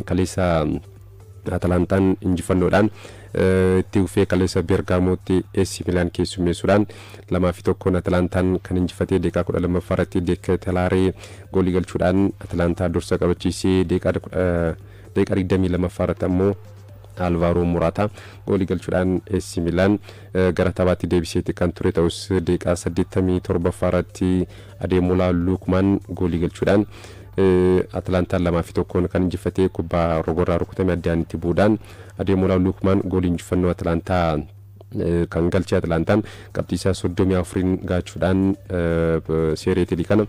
Kaleessa Atalantaan injifannoodhaan itti fufee kaleessa Bergaamootti AC Milaan keessummeessuudhaan 2-1 Atalantaan kan injifatee, daqiiqaa 12ffaa irratti Deeketelaaree goolii galchuudhaan Atalantaa dursa qabachiisee, daqiiqaa 22ffaa irratti ammoo Alvaaroo Muraataa goolii galchuudhaan AC Milaan gara taphaatti deebiseeti kan ture. Ta'us daqiiqaa 87ffaa irratti Adeemolaa Luukmaan goolii galchuudhaan Atalantaan 2-1 kan injifatee, kubbaa rogorraa rukutame addaan itti bu'uudhaan Adeemolaa Luukmaan goolii injifannoo Atalantaa kan galchee, Atalantaan qabxii isaa 34n gaachuudhaan seereetilii kana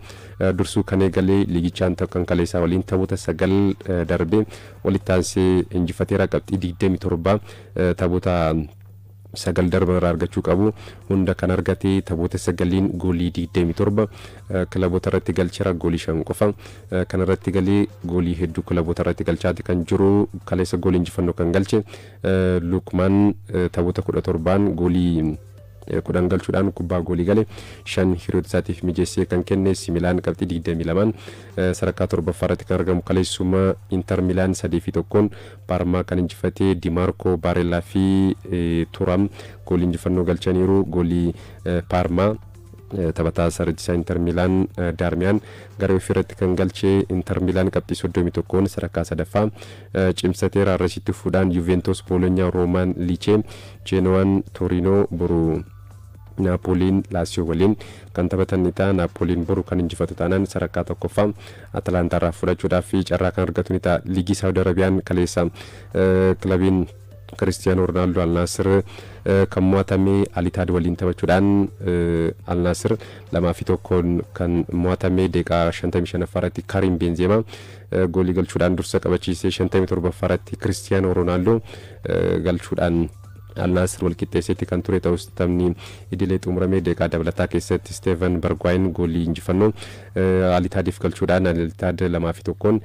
dursuu kan eegalee, liigichaan kan kaleessaa waliin taphoota 9 darbee walitti aansee injifateera. Qabxii 27 taphoota 9 darban irraa argachuu qabu hunda kan argate, taphoota 9n goolii 27 kilaboota irratti galcheera. Goolii 5 qofa kan irratti galee, goolii hedduu kilaboota irratti galchaati kan jiru. Kaleessa goolii injifannoo kan galche Lukmaan taphoota 17n goolii 10 galchuudhaan kubbaa goolii gale 5 hiriyoota isaatiif mijeessee kan kenne. Milaan qabxii 22n sadarkaa torbaffaa irratti kan argamu. Kaleessuma Inter Milaan 3-1 Paarmaa kan injifatee, Dimaarkoo Baarellaa fi Turam goolii injifannoo galchaniiru. Goolii Paarmaa taphataa sarara Inter Milaan Daarmiyaan gara ofii irratti kan galchee. Inter Milaan qabxii 31n sadarkaa sadaffaa cimsateera. Arrasitti fuudhaan Juventus Booloñaa, Roomaan Lichee, Jeenowaan Torino, boru Naapooliin Laasiyoo waliin kan taphatan ni ta'a. Naapooliin boru kan injifatu taanaan sadarkaa tokkoffaa Atalantaarraa fudhachuudhaaf carraa kan argatu ni ta'a. Liigii Saawud Arabiyaan kaleessa kilabiin Kiristiyaanoo Roonaaldoo Alnaasir kan mo'atame, Alitaad waliin taphachuudhaan Alnaasir 2-1n kan mo'atame. Daqiiqaa 55ffaa irratti Karim Benzema goolii galchuudhaan dursa qabachiisee, 57ffaa irratti Kiristiyaanoo Roonaaldoo galchuudhaan Alnaasir wal qixxeessetti kan ture. Ta'us taphni idilee xumuramee daqiiqaa dabalataa keessatti Steven Bergwijn goolii injifannoo Alitaadiif galchuudhaan Alitaad 2-1n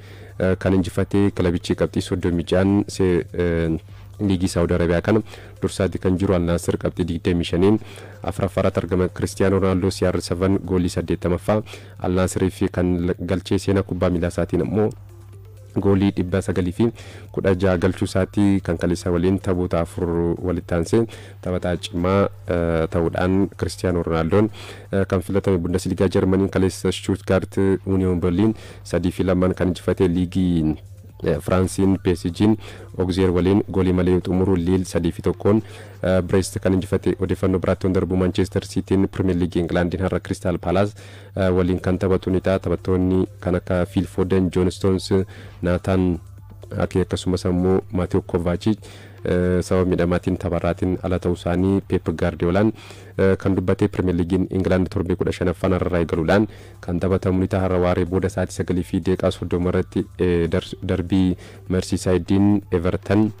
kan injifatee, kilabichi qabxii 36n liigii Saawud Arabiyaa kana dursaatti kan jiru. Alnaasir qabxii 25n afuraffaarratti argama. Kiristiyaanoo Roonaaldoo CR7 goolii 80ffaa Alnaasiriif kan galchee, seenaa kubbaa miilaa isaatiin ammoo goolii 916 galchuu isaatii kan kaleessa waliin taphoota 4 walitti aansee taphataa cimaa ta'uudhaan Kiristiyaanoo Roonaaldoon kan filatame. Bundesliigaa Jarmaniin kaleessa Stuttgart Union Berlin 3-2n kan injifate. Liigii Firaansiin PSG'n Ogzeer waliin goolii malee xumuru, Liil 3-1n Brest kan injifate. Odeeffannoo biraatti darbu, Manchester Cityin Premier League Ingilaandiin har'a Crystal Palace waliin kan taphatu ni ta'a. Taphattoonni kan akka Phil Foden, John Stones, Nathan Ake akkasumas ammoo Mateo Kovacic sababa miidhamaatiin tapharraatiin ala ta'uu isaanii Pep Guardiolaan kan dubbate. Premier Leaguein Ingilaand torbee 15ffaan har'arraa eegaluudhaan kan taphatamu ni ta'a. Har'a waaree booda sa'aatii 9:30 irratti darbii Mersiisaayidiin Everton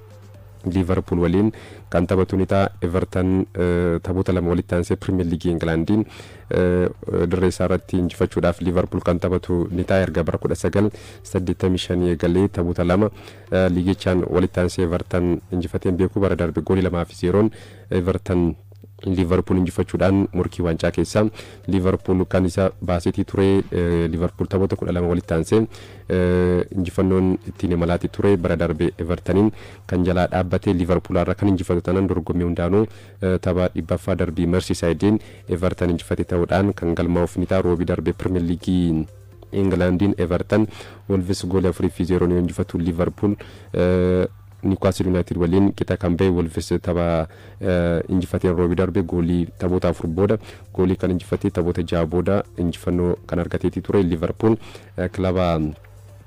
Liverpool waliin kan taphatu ni ta'a. Everton taphoota 2 walitti aansee Premier League Ingilaandiin dirree isaa irratti injifachuudhaaf Liverpool kan taphatu ni ta'a. Erga bara 1985 eegalee taphoota 2 liigichaan walitti aansee Everton injifateen beeku. Bara darbe goolii 2-0n Everton Liverpool injifachuudhaan morkii waancaa keessaa Liverpool kan isa baasetii ture. Liverpool taphoota 12 walitti aansee injifannoon ittiin imalaati ture. Bara darbe Evertoniin kan jalaa dhaabbate. Liverpool irra kan injifatu taanaan dorgommii hundaanuu tapha 100ffaa darbii Merseyside Everton injifate ta'uudhaan kan galmaa'uuf ni ta'a. Roobii darbe Premier League Ingilaandiin Everton Wolves goolii 4-0 yoo injifatu, Liverpool Newcastle United waliin qixa kan ba'e. Wolves tapha injifateen roobii darbe goolii taphoota 4 booda goolii kan injifatee, taphoota 6 booda injifannoo kan argateeti ture. Liverpool kilaba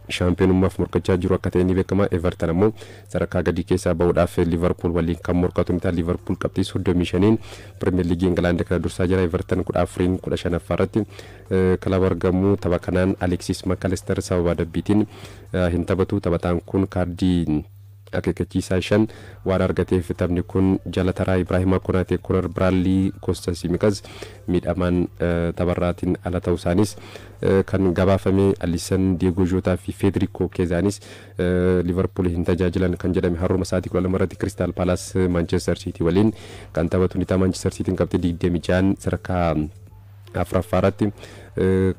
shaampiyoonummaaf morkachaa jiru akka ta'e ni beekama. Everton ammoo sadarkaa gadii keessaa bahuudhaaf Liverpool waliin kan morkatu ni ta'a. Liverpool qabxii 35n Premier League Ingilaand kana dursaa jira. Everton 14n 15ffaa irratti kilaba argamu. Tapha kanaan Alexis McAllister sababa adabbiitiin hin taphatu. Taphataan kun kaardii akeekkachiisaa 5 waan argateef taphni kun jala taraa. Ibraahima Konaatee, Konor Biraadlii, Kostas Simikas miidhamaan tapharraatiin ala ta'uu isaanis kan gabaafame. Alisson, Diego Jota fi Federico Keezaanis Liverpool hin tajaajilan kan jedhame. Har'uma sa'aatii 12 irratti Crystal Palace Manchester City waliin kan taphatu ni ta'a. Manchester Cityin qabxii 26n sadarkaa afuraffaa irratti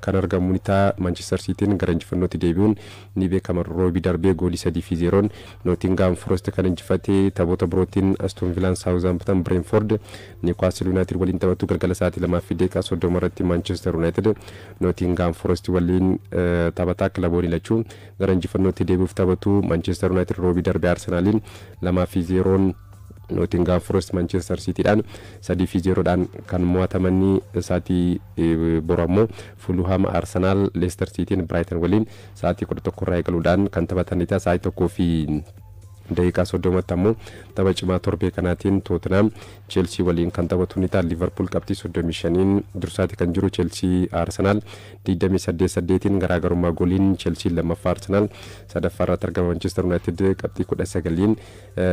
kan argamu ni ta'a. Manchester Cityin gara injifannootti deebi'uun ni beekama. Roobii darbee goolii 3-0 Nottingham Forest kan injifate. Taphoota birootiin Aston Villaan Southampton, Brentford Newcastle United waliin taphatu. Galgala sa'aatii 2:30 irratti Manchester United Nottingham Forest waliin taphataa. Kilaboonni lachuu gara injifannootti deebi'uuf taphatu. Manchester United roobii darbee Arsenaaliin 2-0, Nottingham Forest Manchester Cityidhaan 3-0dhaan kan mo'atamanii. Sa'aatii boru ammoo Fulham Arsenal, Leicester Cityin Brighton waliin sa'aatii 11 irraa eegaluudhaan kan taphatanidha. Sa'aatii 1:30tti ammoo tapha cimaa torbee kanaatiin Tottenham Chelsea waliin kan taphatu ni ta'a. Liverpool qabxii 35n dursaati kan jiru. Chelsea Arsenal 28 8n garaagarummaa gooliin Chelsea lammaffaa, Arsenal sadaffaa irratti argama. Manchester United qabxii 19n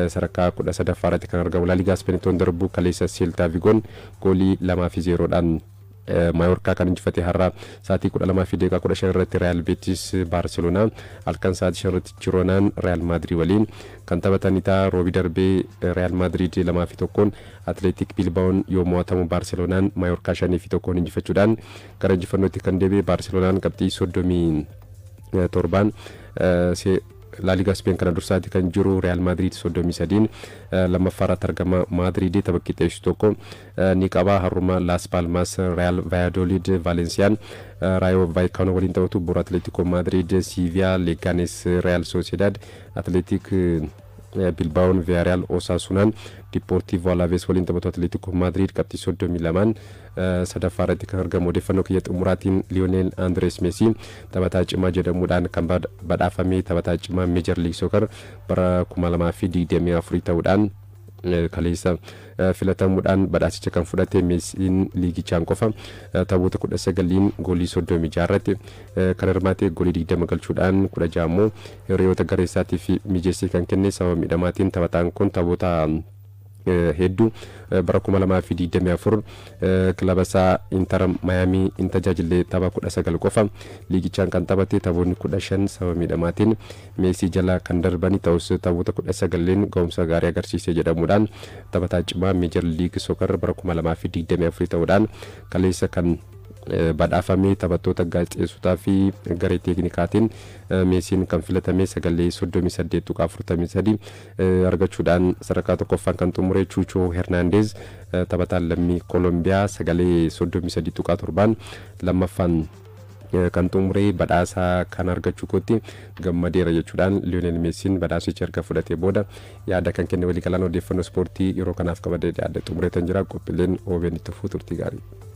sadarkaa 13ffaa irratti kan argamu. Laaligaa Ispeeniin darbu kaleessa Celta Vigoon goolii 2-0dhaan Maayorkaa kan injifate. Har'a sa'aatii 12:15 irratti Real Betis Baarseloonaa, halkan sa'aatii 5 irratti Jiroonaan Real Maadrid waliin kan taphatanii ta'a. Roobii darbee Real Maadrid 2-1 Atleetik Bilbaa'oon yoo mo'atamu, Baarseloonaan Maayorkaa 5-1 injifachuudhaan gara injifannootti kan deebi'e. Baarseloonaan qabxii 37n Laaligaa Speen kana dursaati kan jiru. Real Madrid 33n lammaffaa irratti argama. Madrid tapha qixxeessu tokko ni qaba. Har'uma Las Palmas Real Valladolid, Valenciyaan Rayo Vallecano waliin taphatu. Boru Atletico Madrid Sevilla, Leganes Real Sociedad, Athletic Bilbaa'oon Villarreal, Osasunaan Deportivo Alaves waliin taphatu. Atletico Madrid qabxii 32n sadaffaa irratti kan argamu. Odeeffannoo kiyya xumuraatiin Lionel Andres Messi taphataa cimaa jedhamuudhaan kan badhaafame, taphataa cimaa Major League Soccer bara 2024 ta'uudhaan kaleessa filatamuudhaan badhaasicha kan fudhate. Meesiin liigichaan qofa taphoota 19n goolii 36 irratti kan hirmaate, goolii 20 galchuudhaan 16 immoo hiriyoota gareessaatiif mijeessee kan kenne. Sababa miidhamaatiin taphataan kun taphoota hedduu bara 2024 kilaba isaa Inter Miami hin tajaajille. Tapha 19 qofa liigichaan kan taphate, taphoonni 15 sababa miidhamaatiin Meesii jala kan darbanii ta'us, taphoota 19 ga'umsa gaarii agarsiise jedhamuudhaan taphataa cimaa Major League Soccer bara 2024 ta'uudhaan kaleessa kan badhaafame. Taphattoota, gaazexeessotaa fi garee teeknikaatiin Meesiin kan filatame sagalee 38.43 argachuudhaan sadarkaa tokkoffaan kan xumure. Chucho Hernandez taphataan lammii Koolombiyaa sagalee 33.7n lammaffaan kan xumure. Badhaasa kan argachuu kootti gammadeera jechuudhaan Lionel Meesiin badhaasicha erga fudhatee booda yaada kan kenne. Waliigalaan odeeffannoo ispoortii yeroo kanaaf qabadee yaada xumureetan jira. Qophiileen OBN itti fufuu, turtii gaarii.